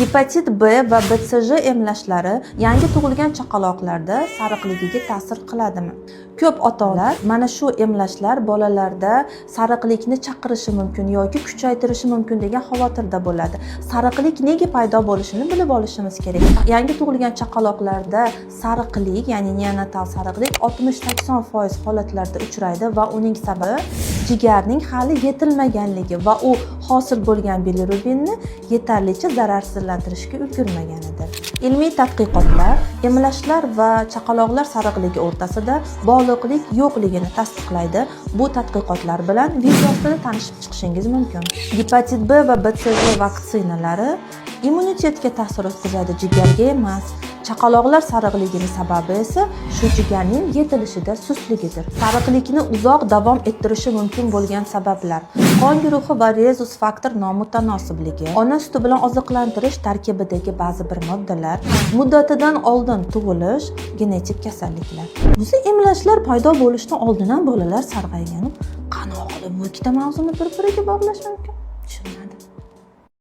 Gepatit B va BCG emlashlari yangi tug'ilgan chaqaloqlarda sariqligiga ta'sir qiladimi? Ko'p ota-onalar mana shu emlashlar bolalarda sariqlikni chaqirishi mumkin yoki kuchaytirishi mumkin degan xavotirda bo'ladi. Sariqlik nega paydo bo'lishini bilib olishimiz kerak. Yangi tug'ilgan chaqaloqlarda sariqlik, ya'ni neonatal sariqlik 60-80% holatlarda uchraydi va uning sababi jigarning hali yetilmaganligi va u hosil bo'lgan bilirubinni yetarlicha zararsizlantirishga ulgurmaganidir. Ilmiy tadqiqotlar emlashlar va chaqaloqlar sariqligi o'rtasida bog'liqlik yo'qligini tasdiqlaydi. Bu tadqiqotlar bilan video ostida tanishib chiqishingiz mumkin. Gepatit B va BCG vaksinalari immunitetga ta'sir o'tkazadi, jigarga emas. Chaqaloqlar sariqligini sababi esa shu jigarning yetilishida sustligidir. Sariqlikni uzoq davom ettirishi mumkin bo'lgan sabablar: qon guruhi va rezus faktor nomutanosиблigi, ona suti bilan oziqlantirish tarkibidagi ba'zi bir moddalar, muddatidan oldin tug'ilish, genetik kasalliklar. O'zi emlashlar paydo bo'lishidan oldin ham bolalar sarg'aygan. Qanaqa qilib bu ikkita mavzuni bir-biriga bog'lash mumkin?